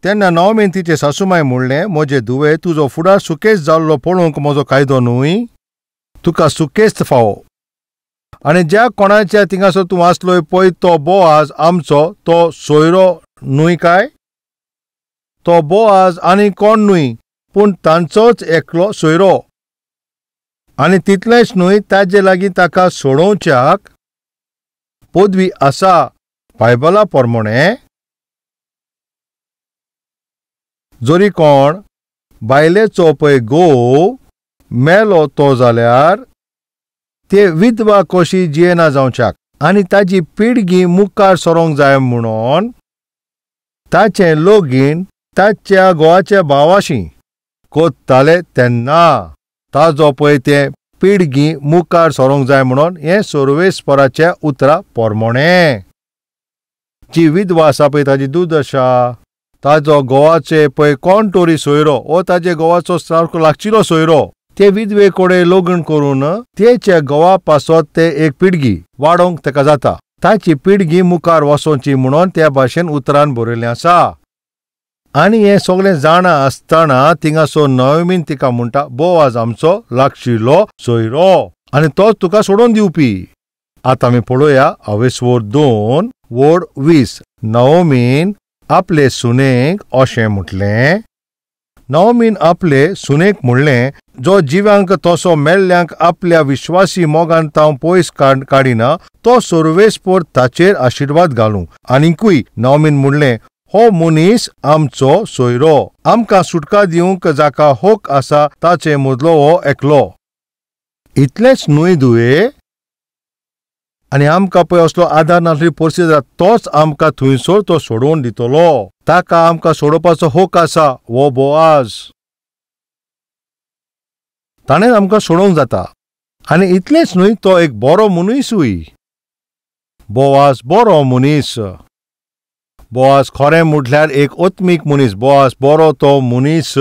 तेन्ना नवमीन तिचे सासूमाय म्हणलें, म्हजे धुवे, तुजो फुडार सुकेस्त जाल्लो पळोवंक म्हजो कायदो न्हय, तुका सुकेस्त फावो. आनी ज्या कोणाच्या थिंगासर तूं आसलोय पळय तो बोआज आमचो तो सोयरो न्हय काय? तो बोआज आनी कोण न्हय, पूण तांचोच एकलो सोयरो. आनी तितलेंच न्हय, ताजे लागीं ताका सोडोवच्याक पदवी आसा. बायबला प्रमाणे जरी कोण बायलेचो पळय घोव मेलो तो जाल्यार ते विधवा कशी जियेना जावच्याक आनी ताजी पिळगी मुखार सरोंक जाय म्हणून ताचें लगीन ताच्या घोवाच्या भावाशी कोत्ताले तेन्ना ताजो पळय ते पिळगी मुखार सरोंक जाय म्हणून हें सर्वेस्पराच्या उतरा प्रमाणे. जी विधवा आसा पळय ताजी दुर्दशा, ताजो घोवाचे पळय कोण तरी सोयरो वो ताजे घोवाचो सारको लागचिलो सोयरो ते विधवे कडेन लग्न करून तेच्या घोवा पासत ते एक पिळगी वाडोवंक ताका जाता, ताची पिळगी मुखार वचोंची म्हणून त्या भाशेन उतरान बरयल्लें आसा. आनी हें सगळें जाणा आसतना थिंगासो नवमीन तिका म्हणटा, बोवाज आमचो लागशिल्लो सोयरो आनी तोच तुका सोडून दिवपी. आतां आमी पळोवया अवेस्वर 2:20. नवमीन आपले सुनेक अशें म्हटलें, नवमीन आपले सुनेक म्हणलें, जो जिव्यांक तसो मेल्ल्यांक आपल्या विश्वासी मोगान तांव पयस काडिना तो सर्वेस्पर ताचेर आशिर्वाद घालूं. आनीकूय नवमीन म्हणलें, हो मनीस आमचो सोयरो, आमकां सुटका दिवंक जाका हक आसा ताचे मदलो हो एकलो. इतलेंच न्हय दुये, आनी आमकां पळय असलो आदार नासली परिस्थिती जाता तोच आमकां थंयसर तो सोडोवन दितलो, ताका आमकां सोडोवपाचो हक आसा. हो बोआज, ताणें आमकां सोडोवंक जाता. आनी इतलेंच न्हय, तो एक बरो मनीसूय. बोआज बरो मनीस. बोआज खरें म्हटल्यार एक आत्मीक मनीस. बोआज बरो तो मनीस.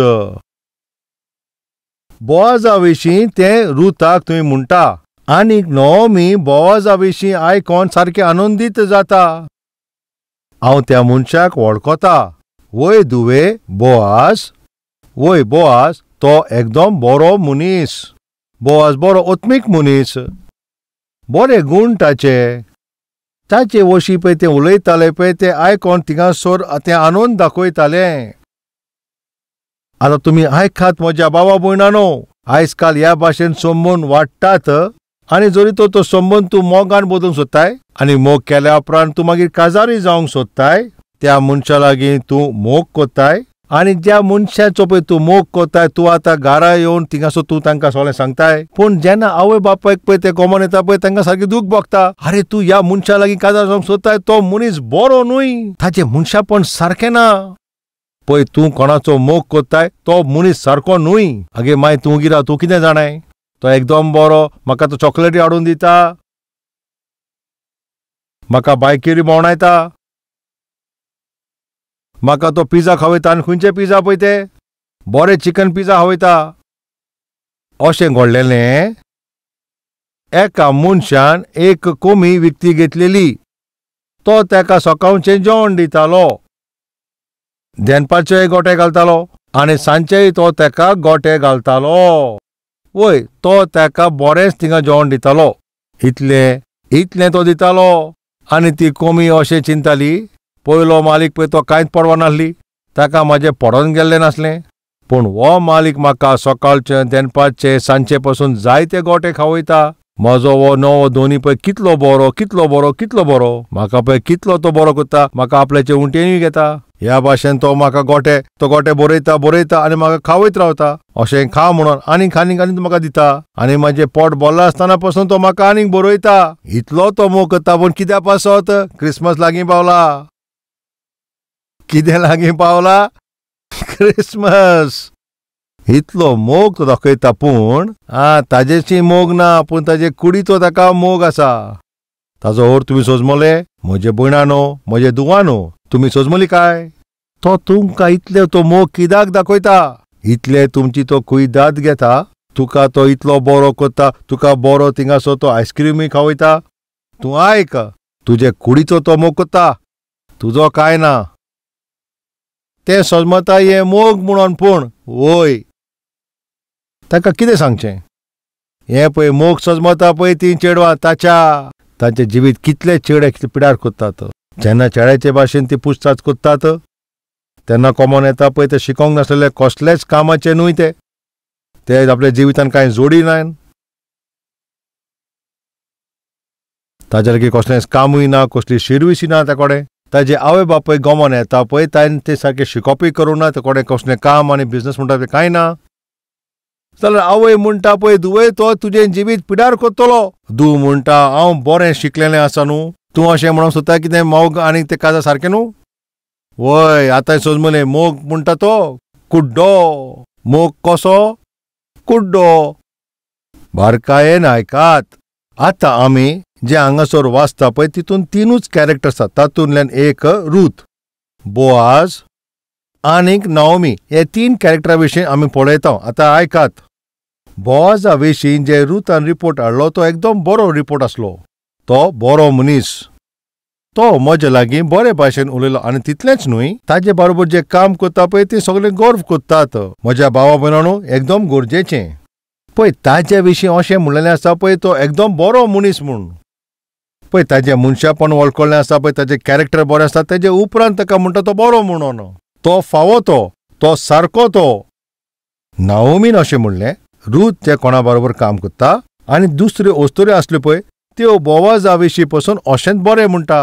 बोआजा विशीं तें रुताक थंय म्हणटा आनी नवमी बोआजा विशीं आयकोन सारकें आनंदीत जाता. हांव त्या मनशाक वळखता. वय दुवे बोआज, वय बोआज तो एकदम बरो मनीस. बोआज बरो आत्मीक मनीस, बरे गूण ताचे. ताचे वशी पळय तें उलयताले पळय तें आयकोन थिंगासर तें आनंद दाखयतालें. आतां तुमी आयकात म्हज्या बाबा भयणानो, आयज काल ह्या भाशेन संबंद वाडटात आनी जरी तो संबंद तूं मोगान बदलूंक सोदताय आनी मोग केल्या उपरांत तूं मागीर काजारूय जावंक सोदताय, त्या मनशा लागीं तूं मोग कोत्ताय आनी ज्या मनशाचो पळय तूं मोग कोत्ताय तूं आतां घरा येवन थिंगासर तूं तांकां सगळें सांगताय. पूण जेन्ना आवय बापायक पळय ते गोमोन येता पळय तांकां सारकें दूख भोगता, आरे तूं ह्या मनशा लागीं काजार जावंक सोदताय तो मनीस बरो न्हय, ताचें मनशापण सारकें ना. पळय तूं कोणाचो मोग कोत्ताय तो मनीस सारको न्हय. आगे माय तूं गिरा, तूं कितें जाणाय, तो एकदम बरो, म्हाका तो चॉकलेटी हाडून दिता, म्हाका बायकीर भोंवडायता, म्हाका तो पिझ्झा खावयता. आनी खंयचे पिझ्झा पळय ते बरे चिकन पिझ्झा खावयता. अशें घडलेलें एका मनशान एक कोमी विकती घेतलेली. तो ताका सकाळचें जेवण दितालो, दनपारचेय गोटे घालतालो आनी सांजचेय तो ताका गोटे घालतालो. वय तो ताका बरेंच थिंगा जेवण दितालो, इतलें इतलें तो दितालो. आनी ती कोमी अशें चिंताली, पयलो मालीक पळय तो कांयच पडवा नासली, ताका म्हाजें पडोन गेल्लें नासलें, पूण हो मालीक म्हाका सकाळचें दनपारचें सांजचे पसून जायते गोटे खावयता. म्हजो हो नवो धोनी पळय कितलो बरो, कितलो बरो, कितलो बरो, म्हाका पळय कितलो तो बरो करता, म्हाका आपल्याचे उंटेनूय घेता. ह्या भाशेन तो म्हाका गोटे, तो गोटे बरयता बरयता आनी म्हाका खावयत रावता. अशें खा म्हणून आनीक आनीक आनीक म्हाका दिता आनी म्हाजें पोट भरलां आसतना पसून तो म्हाका आनीक बरयता. इतलो तो मोग करता. पूण कित्या पासत क्रिसमस लागीं पावला. कितें लागीं पावला? क्रिसमस. इतलो मोग तो दाखयता, पूण आं ताजेशी मोग ना, पूण ताजे कुडीचो ताका मोग आसा. ताजो अर्थ तुमी सोजमले म्हजे भयणानो, म्हजे दुवानो, तुमी सोजमली काय? तो तुमकां इतले तो मोग कित्याक दाखयता, इतले तुमची तो कुयदाद घेता, तुका तो इतलो बरो करता, तुका बरो थिंगासो तो आयस्क्रिमूय खावयता. तूं आयक, तुजे कुडीचो तो मोग करता, तुजो कांय ना. तें सजमता हें मोग म्हणून. पूण वय ताका कितें सांगचें? हें पळय मोग सजमता पळय तीं चेडवां ताच्या तांचें जिवीत कितले चेडे कितले पिडार कोत्तात. जेन्ना चेड्याचे भाशेन ती पुछताच कोत्तात तेन्ना कॉमन येता पळय ते शिकोंक नासलेले कसलेच कामाचे न्हय. ते ते आपल्या जिवितान कांय जोडी ना, ताज्या लागीं कसलेंच कामूय ना, कसली शिरविशी ना त्या कडेन. ताजे आवय बापूय गमोन येता पळय ताणें ते सारकें शिकोवपूय करूं ना, ते कडेन कसलें काम आनी बिजनस म्हणटा तें कांय ना. जाल्यार आवय म्हणटा पळय धुवय तो तुजें जिवीत पिडार कोत्तलो. धूव म्हणटा हांव बरें शिकलेलें आसा न्हू, तूं अशें म्हणूंक सोदता कितें मोग आनी तें काजार सारकें न्हू? वय आतां सोजमलें मोग म्हणटा तो कुड्डो. मोग कसो? कुड्डो. बारकायेन आयकात. आतां आमी जे हांगासर वाचता पळय तितून तिनूच कॅरेक्टर आसात. तातूंतल्यान एक रूथ, बोआज आनीक नाओमी. हे तीन कॅरेक्टरा विशीं आमी पळयता. आतां आयकात. बोआजा विशीं जे रुथान रिपोर्ट हाडलो तो एकदम बरो रिपोर्ट आसलो. तो बरो मनीस, तो म्हजे लागीं बरे भाशेन उलयलो. आनी तितलेंच न्हय, ताजे बरोबर जे काम करता पळय ते सगळे गर्व करतात. म्हज्या भावा भयणांनो एकदम गरजेचें पळय ताजे विशीं अशें म्हणलेलें आसा पळय तो एकदम बरो मनीस म्हूण. पळय ताजें मनशापण वळखलें आसा पळय, ताजें कॅरेक्टर बरें आसा, ताजे उपरांत ताका म्हणटा तो बरो म्हणून, तो फावो, तो तो सारको. तो नाओमीन अशें म्हणलें रूथ ते कोणा बरोबर काम करता आनी दुसऱ्यो अस्तुऱ्यो आसल्यो पळय त्यो बोवाजा विशीं पसून अशेंच बरें म्हणटा.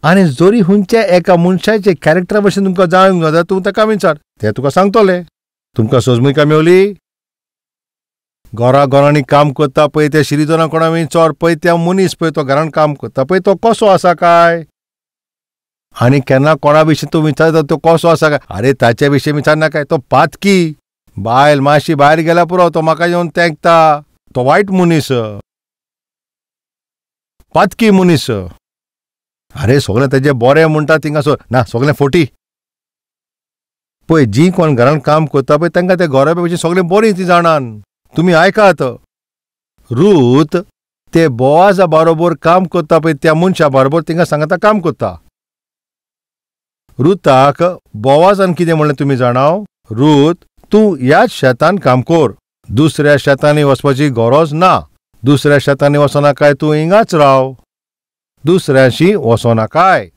आनी जरी हुंच्या एका मनशाचे कॅरेक्टरा भशेन तुमकां जाणूंक जाय तूं ताका विचार, ते तुका सांगतले. तुमकां सोजमूय मेवली? घरा घरांनी काम करता पळय त्या शिरीजना कोणा विचार पळय त्या मनीस पळय तो घरान काम करता पळय तो कसो आसा काय. आनी केन्ना कोणा विशीं तूं विचारता तो कसो आसा काय, आरे ताचे विशीं विचारना काय, तो पातकी बायल मातशी भायर गेल्या पुरो तो म्हाका येवन तेंकता, तो वायट मनीस, पातकी मनीस. आरे सगळें तेजें बरें म्हणटा थिंगासर ना, सगळें फोटी. पळय जी कोण घरान काम करता पळय तांकां ते घरा विशीं सगळें बरीं ती जाणान. तुमी आयकात. रूथ ते बोआजा बरोबर काम करता पळय त्या मनशा बरोबर तिंगा सांगता काम करता. रुताक बोआजान कितें म्हणलें तुमी जाणाव? रूथ तूं ह्याच शेतान काम कर, दुसऱ्या शेतांनी वचपाची गरज ना. दुसऱ्या शेतांनी वचनाकाय, तूं हिंगाच राव, दुसऱ्याशी वचोनाकाय.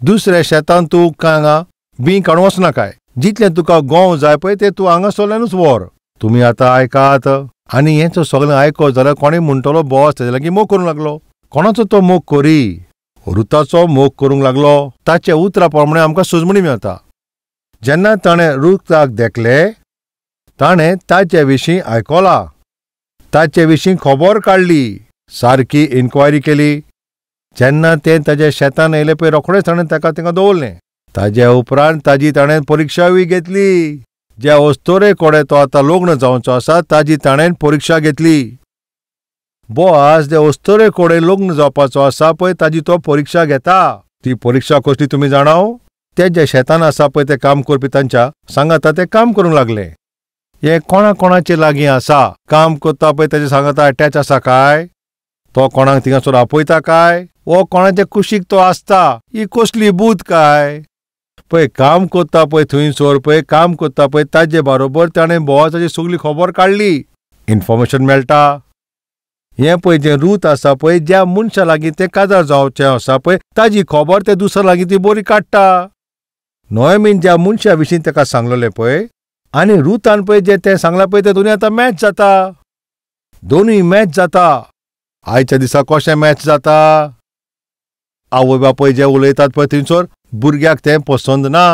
दुसऱ्या शेतान तूं हांगा बीं काडून वचनाकाय, जितलें तुका गंव जाय पळय तें तूं हांगासरल्यानूच व्हर. तुमी आतां आयकात. आनी हें सगळें आयकत जाल्यार कोणूय म्हणटलो बोआज ताजे लागीं मोग करूंक लागलो. कोणाचो तो मोग करी? रुताचो मोग करूंक लागलो. ताच्या उतरा प्रमाणे आमकां सुजमणी मेळटा. जेन्ना ताणें रुताक देखलें ताणें ताचे विशीं आयकलां, ताचे विशीं खबर काडली, सारकी इन्क्वायरी केली. जेन्ना तें ताज्या शेतान येयलें पळय रोखडेंच ताणें ताका थिंगा दवरलें. ताज्या उपरांत ताजी ताणें परिक्षाय घेतली. ज्या अस्तुरे कडेन तो आतां लग्न जावचो आसा ताजी ताणें परिक्षा घेतली. बोआज ज्या अस्तुरे कडेन लग्न जावपाचो आसा पळय ताजी तो परिक्षा घेता. ती परिक्षा कसली तुमी जाणाव? ते जे शेतान आसा पळय ते काम करपी तांच्या सांगाता ते काम करूंक लागले. हे कोणा कोणाचे लागीं आसा काम करता पळय ताजे सांगाता अटॅच आसा काय, तो कोणाक थिंगासर आपयता काय, वो कोणाचे कुशीक तो आसता, ही कसली बूत काय. पळय काम करता पळय थंयसर पळय काम करता पळय ताजे बरोबर ताणें बोआजाची सगळी खबर काडली, इन्फॉर्मेशन मेळटा. हें पळय जें रूथ आसा पळय ज्या मनशा लागीं तें काजार जावचें आसा पळय ताजी खबर ते दुसऱ्या लागीं ती बरी काडटा. नोएमीन ज्या मनशा विशीं ताका सांगलेलें पळय आनी रुतान पळय जें तें सांगलां पळय तें दोनूय आतां मॅच जाता, दोनूय मॅच जाता. आयच्या दिसा कशें मॅच जाता? आवय बापूय जे उलयतात पळय थंयसर भुरग्याक तें पसंद ना.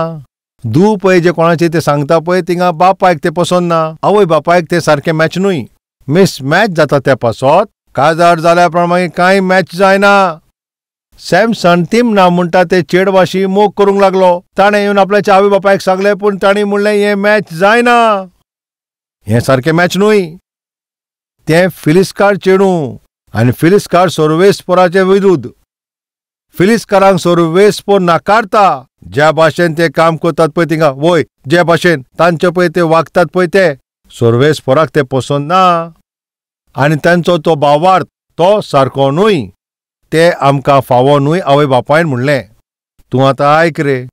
धूव पळय जे कोणाचें तें सांगता पळय थिंगा बापायक तें पसंद ना, आवय बापायक तें सारकें मॅच न्हय, मिस मॅच जाता. त्या पासत काजार जाल्या प्रमाणे कांय मॅच जायना. सॅमसन तिमना म्हणटा ते चेडवाशी मोग करूंक लागलो. ताणें येवन आपल्याच्या आवय बापायक सांगलें, पूण तांणी म्हणलें हें मॅच जायना, हें सारकें मॅच न्हय. तें फिलिस्कार चेडूं आनी फिलिस्कार सर्वेस्पराचे विरुद्ध, फिलिस्कारांक सर्वेस्पर नाकारता. ज्या भाशेन ते काम करतात पळय थिंगा वय, ज्या भाशेन तांचे पळय ते वागतात पळय ते सर्वेस्पराक ते पसंद ना. आनी तांचो तो भावार्थ तो सारको न्हय, ते आमकां फावो न्हय. आवय बापायन म्हणलें. तूं आतां आयक रे,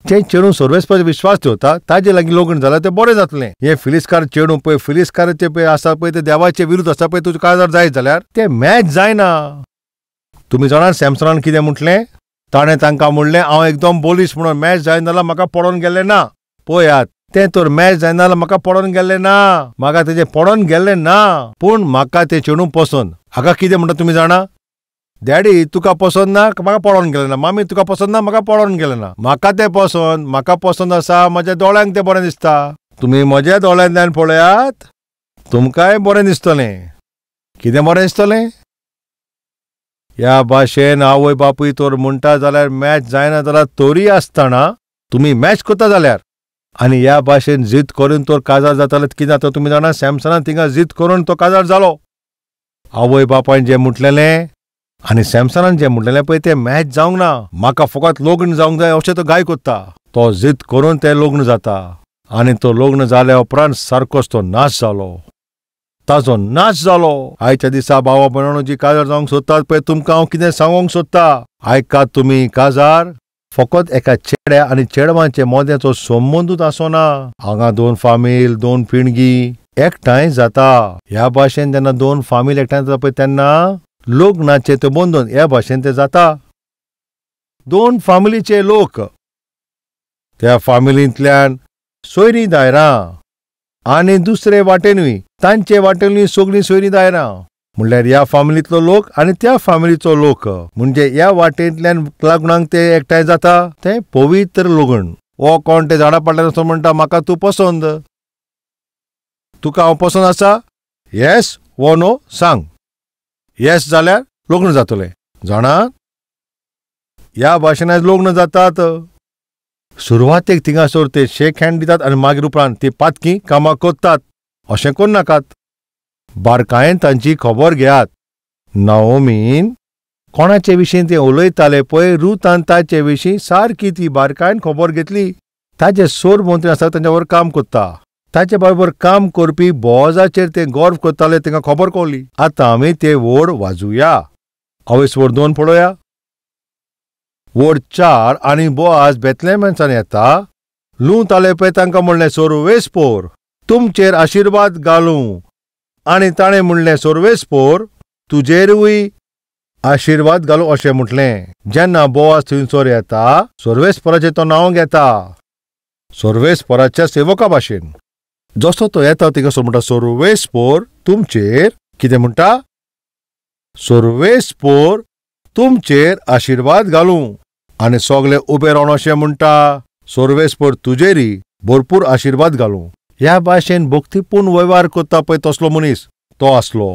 जें चेडूं सर्वेस्पराचेर विश्वास दवरता ताजे लागीं लग्न जाल्यार तें बरें जातलें. हें फिलिस्कार चेडूं पळय, फिलिस्काराचें पळय आसा पळय तें देवाचे विरुद्ध आसा पळय, तुजें काजार जायत जाल्यार तें मॅच जायना. तुमी जाणा सॅमसनान कितें म्हटलें? ताणें तांकां म्हणलें हांव एकदम बोलीश म्हणून मॅच जायना जाल्यार म्हाका पडोन गेल्लें ना. पळयात, तें तर मॅच जायना जाल्यार म्हाका पडोन गेल्लें ना, म्हाका तेजें पडोन गेल्लें ना, पूण म्हाका तें चेडूं पसंत. हाका कितें म्हणटा तुमी जाणा? डॅडी तुका पसंत ना, म्हाका पडोन गेलें ना. मामी तुका पसंत ना, म्हाका पडोन गेलें ना. म्हाका तें पसंत, म्हाका पसंत आसा, म्हज्या दोळ्यांक तें बरें दिसता. तुमी म्हज्या दोळ्यांतल्यान पळयात, तुमकांय बरें दिसतलें. कितें बरें दिसतलें? ह्या भाशेन आवय बापूय तर म्हणटा जाल्यार मॅच जायना जाल्यार तरी आसतना तुमी मॅच करता जाल्यार, आनी ह्या भाशेन जीत करून तर काजार जाताले. कितें जाता तुमी जाणा? सॅमसनान थिंगा जीत करून तो काजार जालो. आवय बापायन जें म्हटलेलें आनी सॅमसनान जें म्हटलेलें पळय तें मॅच जावंक ना. म्हाका फकत लग्न जावंक जाय अशें तो गाय कोत्ता. तो जीत करून तें लग्न जाता आनी तो लग्न जाल्या उपरांत सारकोच तो नाश जालो, ताजो नाश जालो. आयच्या दिसा भावा भयणांनो जी काजार जावंक सोदतात पळय, तुमकां हांव कितें सांगूंक सोदता, आयकात. तुमी काजार फकत एका चेड्या आनी चेडवांचे मोद्याचो संबंदूच आसना. हांगा दोन फामील, दोन पिणगी एकठांय जाता. ह्या भाशेन जेन्ना दोन फामील एकठांय जाता पळय तेन्ना लग्नाचें तें बंधन ह्या भाशेन तें जाता. दोन फामिलीचे लोक, त्या फामिलींतल्यान सोयरीं दायरां आनी दुसरे वाटेनूय तांचे वाटेनूय सगळीं सोयरीं दायरां, म्हणल्यार ह्या फामिलींतलो लोक आनी त्या फामिलीचो लोक, म्हणजे ह्या वाटेंतल्यान लग्नाक ते एकठांय जाता. तें पवित्र लग्न. हो कोण ते झाडां पडल्यार वचून म्हणटा म्हाका तूं पसंत, तुका हांव पसंत आसा, येस वो नो सांग. येस जाल्यार लग्न जातलें. जाणा, ह्या भाशेन आयज लग्न जातात. सुरवातेक थिंगासर ते शेक हँड दितात आनी मागीर उपरांत ती पातकी कामां करतात. अशें करनाकात. बारकायेन तांची खबर घेयात. नाओमीन कोणाचे विशीं ते उलयताले पळय, रुतान ताचे विशीं सारकी ती बारकायेन खबर घेतली. ताजे सोर मंत्री आसा तांच्या बरोबर काम करता, ताचे बरोबर काम करपी बोजाचेर ते गर्व करताले, तांकां खबर कळ्ळी. आतां आमी ते व्हड वाजुया. आवयस व्हड 2 पळोवया, व्हड 4. आनी बोआज बेतलेमेंसान येता. लुंवताले पळय तांकां म्हणलें सर्वेस्पोर तुमचेर आशिर्वाद घालूं. आनी ताणें म्हणलें सर्वेस्पोर तुजेरूय आशिर्वाद घालूं अशें म्हटलें. जेन्ना बोआज थंयसर येता सर्वेस्पोराचें तो नांव घेता, सर्वेस्पोराच्या सेवका भाशेन. जसो तो येता थिंगासर म्हणटा सर्वेस्पोर तुमचेर कितें म्हणटा? सर्वेस्पोर तुमचेर आशिर्वाद घालूं. आनी सगळे उबे रावन अशें म्हणटा सर्वेस्पोर तुजेरी भरपूर आशिर्वाद घालूं. ह्या भाशेन भक्तीपूर्ण वेव्हार करता पळय तसलो मनीस तो आसलो.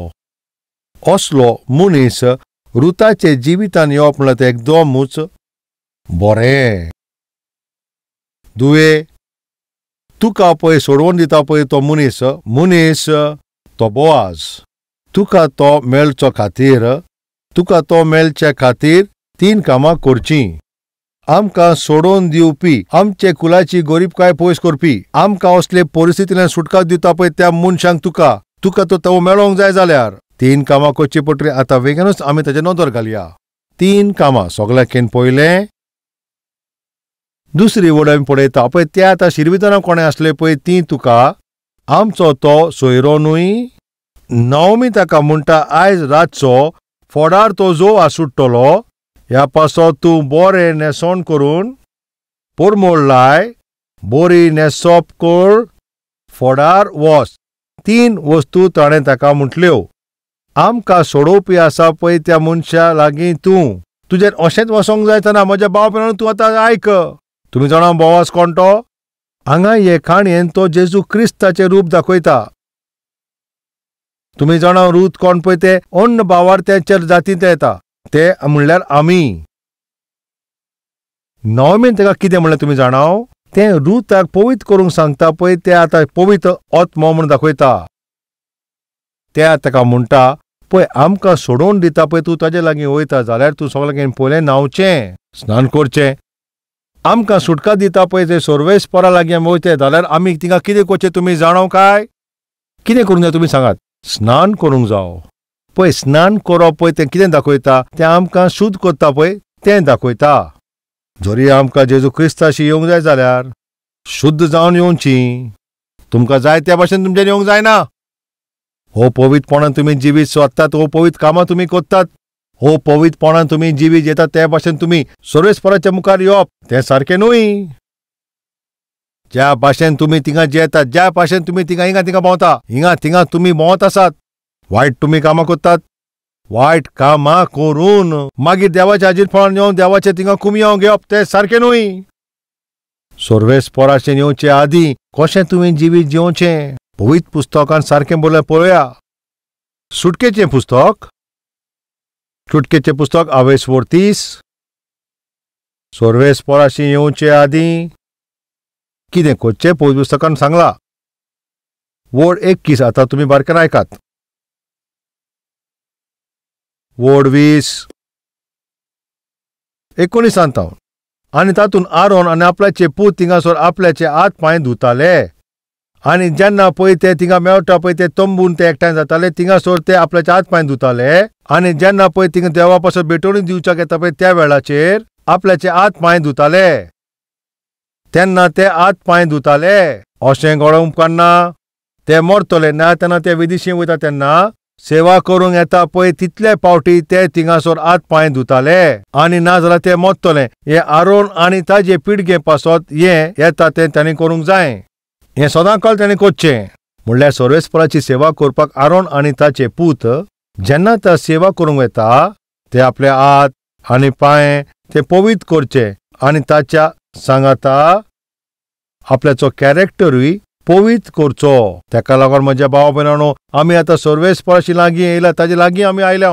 असलो मनीस रुताचे जिवितान येवप म्हणल्यार तें एकदमूच बरें. दुवे तुका पळय सोडोवन दिता पळय तो मनीस, मनीस तो बोआज. तुका तो मेळचो खातीर, तुका तो मेळचे खातीर 3 कामां करचीं. आमकां सोडोवन दिवपी, आमचे कुलाची गरीबकाय पयस करपी, आमकां असले परिस्थितींतल्यान सुटका दिता पळय त्या मनशांक तुका, तुका तो मेळोंक जाय जाल्यार 3 कामां करचीं पडटलीं. आतां वेगीनूच आमी ताचेर नदर घालया. 3 कामां. सगळ्यांकीन पयलें, दुसरी वड आमी पळयता पळय ते आतां शिरवितना कोणें आसले पळय ती तुका आमचो तो सोयरो न्हय. नाओमी ताका म्हणटा आयज रातचो फोडार तो जो आसुट्टलो, ह्या पासो तूं बरें न्हेसण करून परमळ लाय, बरी न्हेसप कर, फोडार वच. 3 वस्तू ताणें ताका म्हटल्यो. आमकां सोडोवपी आसा पळय त्या मनशा लागीं तूं, तुजें अशेंच वचोंक जायतना म्हज्या भाव भयणांनो तूं आतां आयक. तुमी जाणा बोवाज कोण तो? हांगा हे काणयेन तो जेजू क्रिस्ताचें रूप दाखयता. तुमी जाणा रूत कोण पळय ते अन्न भावार्थ्यांच्या जातींत येता, ते म्हणल्यार आमी. नाओमीन ताका कितें म्हणलें तुमी जाणा? तें रुताक पवित्र करूंक सांगता पळय, तें आतां पवित्र आत्मो म्हूण दाखयता. ते ताका म्हणटा पळय आमकां सोडोवन दिता पळय तूं ताजे लागीं वयता जाल्यार तूं सगळ्यां पयलें न्हांवचें, स्नान करचें. आमकां सुटका दिता पळय ते सर्वेस्परा लागीं आमी वयता जाल्यार आमी तिंगा कितें करचें तुमी जाणा काय? कितें करूंक जाय तुमी सांगात? स्नान करूंक जावो. पळय स्नान करप पळय तें कितें दाखयता? तें आमकां शुद्ध करता पळय तें दाखयता. जरी आमकां जेजू क्रिस्ताशी येवंक जाय जाल्यार शुद्ध जावन येवची. तुमकां जाय त्या भाशेन तुमच्यान येवंक जायना. हो पवित्रपणान तुमी जिवीत सोदतात, हो पवित्र कामां तुमी करतात, हो पवित्रपणान तुमी जिवीत येतात त्या भाशेन तुमी सर्वेस्पराच्या मुखार येवप तें सारकें न्हय. ज्या भाशेन तुमी थिंगा जेतात, ज्या भाशेन तुमी थिंगा हिंगा थिंगा भोंवता, हिंगा थिंगा तुमी भोंवत आसात, वायट तुमी कामां करतात, वायट कामां करून मागीर देवाच्या हाजीरपणान येवन देवाचें थिंगा कुमयांव घेवप तें सारकें न्हय. सर्वेस्पराचें येवचे आदीं कशें तुवें जिवीत जिवचें पवित्र पुस्तकान सारकें बरयलां पळोवया. सुटकेचें पुस्तक, सुटकेचें पुस्तक आवेसवर 30. सर्वेस्पराचें येवचे आदीं कितें करचें पवित्र पुस्तकान सांगलां. वड 21 आतां तुमी बारकेन आयकात. वड 20 19 सांतावन. आनी तातूंत आरोन आनी आपल्याचे पूत थिंगासर आपल्याचे हात पांय धुताले आनी जेन्ना पळय ते थिंगा मेळटा पळय ते तंबून ते एकठांय जाताले, थिंगासर ते आपल्याचे हात पांय धुताले आनी जेन्ना पळय थिंगा देवा पासत भेटवणी दिवच्याक येता पळय त्या वेळाचेर आपल्याचे हात पांय धुताले, तेन्ना ते हात पांय धुताले. अशें घडोवंक उपकारना. ते मरतले ना तेन्ना ते विदेशी वयता तेन्ना सेवा करूंक येता पळय तितले पावटी ते थिंगासर हात पांय धुताले आनी ना जाल्यार ते मरतले. हे आरोन आनी ताजे पिडगे पासत हें येता तें तांणी करूंक जाय, हें सदांकाळ ताणें करचें. म्हणल्यार सर्वेस्पराची सेवा करपाक आरोन आनी ताचे पूत जेन्ना त्या सेवा करूंक येता ते आपले हात आनी पांय ते पवित्र करचे आनी ताच्या सांगाता आपल्याचो कॅरेक्टरूय पवित्र करचो. तेका लागून म्हज्या भाव भयणांनो, आमी आतां सर्वेस्पराशी लागीं येयला, ताजे लागीं आमी आयल्या.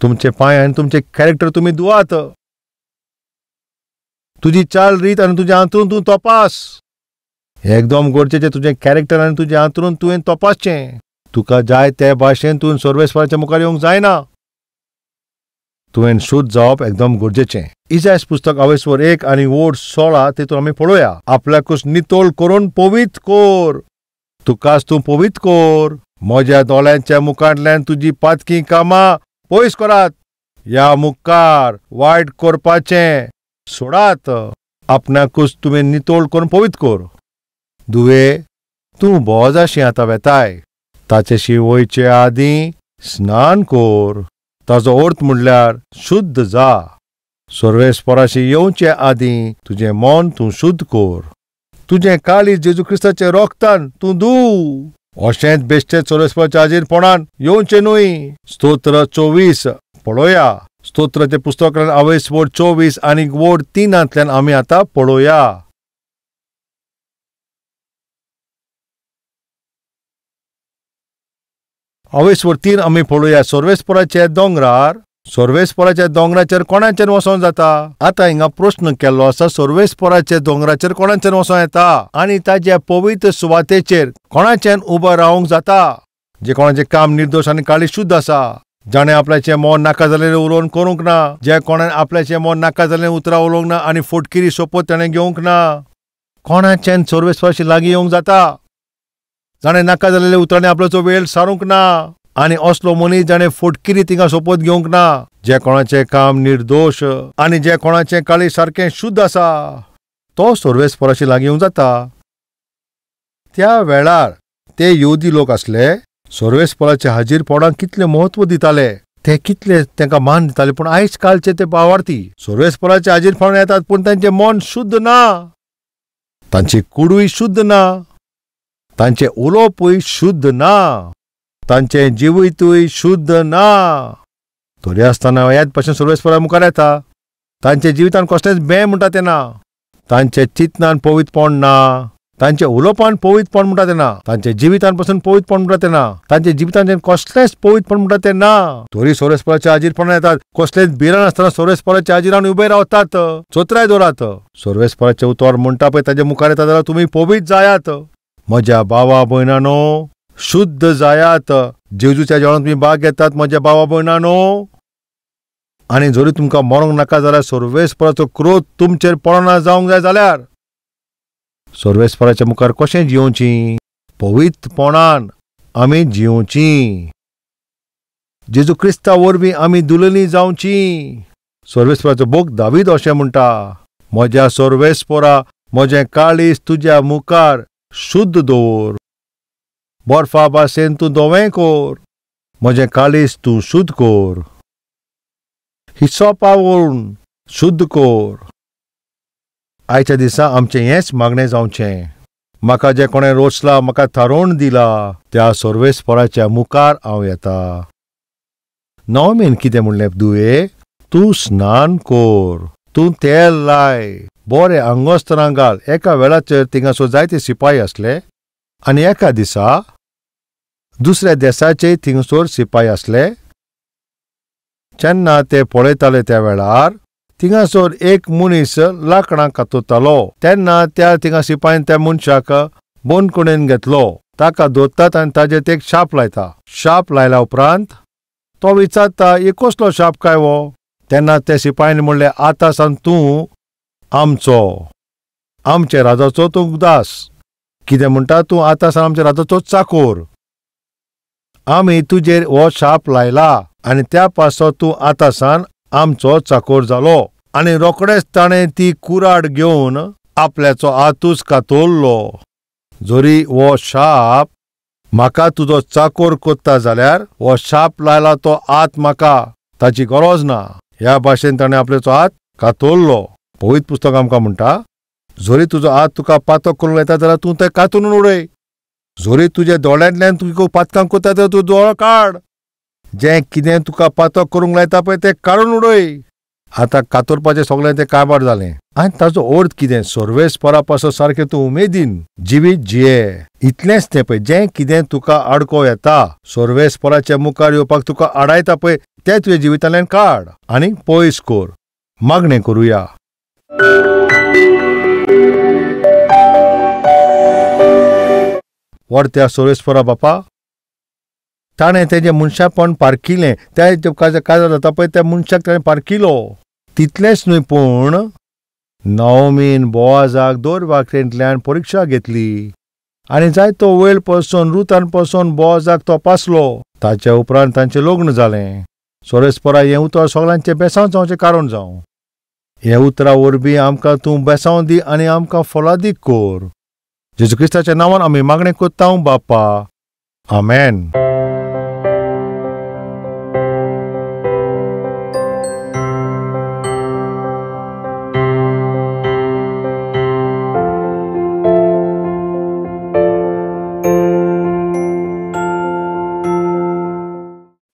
तुमचे पांय आनी तुमचे कॅरेक्टर तुमी धुवात. तुजी चाल रीत आनी तुजें हांतरून तूं तपास. एकदम गरजेचें तुजें कॅरेक्टर आनी तुजें हांतरून तुवें तपासचें. तुका जाय ते भाशेन तुवें सर्वेस्पराच्या मुखार येवंक जायना. तुवें शुद्ध जावप एकदम गरजेचें. इजायस पुस्तक आवेसवर 1 आनी वड 16 तितून आमी पळोवया. आपल्याकूच नितळ करून पवित्र कोर, तुकाच तूं पवित्र कोर. म्हज्या दोळ्यांच्या मुखांतल्यान तुजी पातकी कामां पयस करात. ह्या मुखार वायट करपाचें सोडात. आपणाकूच तुवें नितळ करून पवित्र कोर. दुवे, तूं बोजाशी आतां वेताय, ताचेशी वयचे आदीं स्नान कोर. ताजो अर्थ म्हणल्यार शुद्ध जा. सर्वेस्पराशी येवचे आदीं तुजें मन तूं शुद्ध कोर. तुजें काळीज जेजू क्रिस्ताच्या रोगतान तूं दू. अशेंच बेश्टें सर्वेस्पराच्या हाजीरपणान येवचें न्हय. स्तोत्र 24 पळोवया. स्तोत्राचें पुस्तकांतल्यान आवयस वड 24 आनी वड 3 आमी आतां पळोवया. आवयस 3 आमी पळोवया. सर्वेस्पराच्या दोंगरार, सर्वेस्पराच्या दोंगराचेर कोणाचेर वचों जाता? आतां हिंगा प्रस्न केल्लो आसा, सर्वेस्पराच्या दोंगराचेर कोणाचेर वचों येता आनी ताज्या पवित्र सुवातेचेर कोणाच्यान उबो रावंक जाता? जे कोणाचें काम निर्दोश आनी काळी शुद्ध आसा, जाणें आपल्याचें मन नाका जाल्लें उलोवन करूंक ना, जे कोणान आपल्याचें मन नाका जाल्लें उतरां उलोवंक ना आनी फटकिरी सोपत ताणें घेवंक ना, कोणाच्यान सर्वेस्पराशी लागीं येवंक जाता? जाणें नाका जाल्ल्या उतरांनी आपल्याचो वेळ सारूंक ना आनी असलो मनीस जाणें फटकिरी तिंगा सोपत घेवंक ना, जे कोणाचें काम निर्दोश आनी जे कोणाचें काळीज सारकें शुद्ध आसा तो सर्वेस्पराशी लागीं येवंक जाता. त्या वेळार ते येवदी लोक आसले, सर्वेस्पराच्या हाजीरपणाक कितलें म्हत्व दिताले, ते कितले तांकां मान दिताले. पूण आयज कालचे ते भावार्थी सर्वेस्पराच्या हाजीरपणाक येतात पूण तांचें मन शुद्ध ना, तांची कुडूय शुद्ध ना, तांचें उलोवपूय शुद्ध ना, तांचें जिवितूय शुद्ध ना. तरी आसतना ह्याच भाशेन सर्वेस्परा मुखार येता. तांच्या जिवितान कसलेंच बें म्हणटा तें ना, तांच्या चिंतनान पवित्रपण ना, तांच्या उलोवपान पवित्रपण म्हणटा तें ना, तांच्या जिवितान पसून पवित्रपण म्हणटा तें ना, तांच्या जिवितान कसलेंच पवित्रपण म्हणटा तें ना. तरी सर्वेस्पराच्या हाजीरपणान येतात, कसलेंच भिरांत नासतना सर्वेस्पराच्या हाजीरान उबे रावतात. चोत्राय दवरात, सर्वेस्पराचें उतर म्हणटा पळय ताच्या मुखार येता जाल्यार तुमी पवित्र जायात. म्हज्या भावा भयणानो, शुद्ध जायात. जेजूच्या जेवणांत तुमी भाग घेतात म्हज्या भावा भयणानो. आनी जरी तुमकां मरोंक नाका जाल्यार सर्वेस्पराचो क्रोध तुमचेर पडना जावंक जाय जाल्यार सर्वेस्पराच्या मुखार कशें जियोवची? पवित्रपणान आमी जियोवची. जेजू क्रिस्ता वरवीं आमी दुलनी जावची. सर्वेस्पराचो भोग दावीद अशें म्हणटा, म्हज्या सर्वेस्पोरा म्हजें काळीज तुज्या मुखार शुद्ध दवर, बर्फा भाशेन तूं धवें कोर, म्हजें काळीज तूं शुद्ध कोर, हिसोपा वळून शुद्ध कोर। आयच्या दिसा आमचें हेंच मागणें जावचें। म्हाका जें कोणें रोचला, म्हाका थारोवन दिला त्या सर्वेस्पोराच्या मुखार हांव येता। नवमीन कितें म्हणलें, दुये तूं स्नान कोर, तूं तेल लाय, बरें आंगोस्तरां घाल। एका वेळाचेर थिंगासर जायते शिपाय आसले आनी एका दिसा दुसऱ्या देसाचे थिंगसर शिपाय आसले। जेन्ना ते पळयताले त्या वेळार थिंगासर एक मनीस लांकडां कातरतालो। तेन्ना त्या थिंगा शिपायन त्या मनशाक बंदखणीन घेतलो। ताका धरतात आनी ताजेर एक शाप लायता। शाप लायल्या उपरांत तो विचारता, हे कसलो शाप काय हो? तेन्ना त्या शिपायन म्हणलें, आतां सावन तूं आमचो, आमच्या राजाचो तूं दास। कितें म्हणटा तूं? आतां सावन आमच्या राजाचो चाकोर। आमी तुजेर हो शाप लायला आनी त्या पासत तूं आतां सावन आमचो चाकोर जालो। आनी रोखडेच ताणें ती कुराड घेवन आपल्याचो हातूच कातरलो। जरी हो शाप म्हाका तुजो चाकोर कोत्ता जाल्यार हो शाप लायला तो हात म्हाका ताची गरज ना। ह्या भाशेन ताणें आपल्याचो हात कातरलो। पवित्र पुस्तक आमकां म्हणटा, जरी तुजो हात तुका पातक करूंक येता जाल्यार तूं तें कातरून उडय। जरी तुज्या दोळ्यांतल्यान तुका पातकां करता जाल्यार तूं दोळो काड। जें कितें तुका पातक करूंक लायता पळय तें काडून उडय। आतां कातरपाचें सगळें तें काबार जालें। आनी ताजो अर्थ कितें? सर्वेस्परा पासत सारकें तूं उमेदीन जिवीत जिये, इतलेंच तें पळय। जें कितें तुका आडको येता, सर्वेस्पराच्या मुखार येवपाक तुका आडायता पळय, तें तुज्या जिवितांतल्यान काड आनी पयस कर। मागणें करुया। वरत्या सर्वेस्परा बापा, ताणें तेजें मनशापण पारखिलें। त्या काजार जाता पळय त्या मनशाक ताणें पारखिलो। तितलेंच न्हय पूण नवमीन बोआजाक दोर वाटेंतल्यान परिक्षा घेतली आनी जायतो वेळ पसून रुतान पसून बोआजाक तो पासलो। ताच्या उपरांत तांचें लग्न जालें। सर्वेस्परा हें उतर सगळ्यांचें बेसांव जावचें कारण जावं। हे उतरा वरवीं आमकां तूं बेसांव दी आनी आमकां फलादीक कोर। जेजू क्रिस्ताच्या नांवान आमी मागणें कोत्ता बापा, आमेन।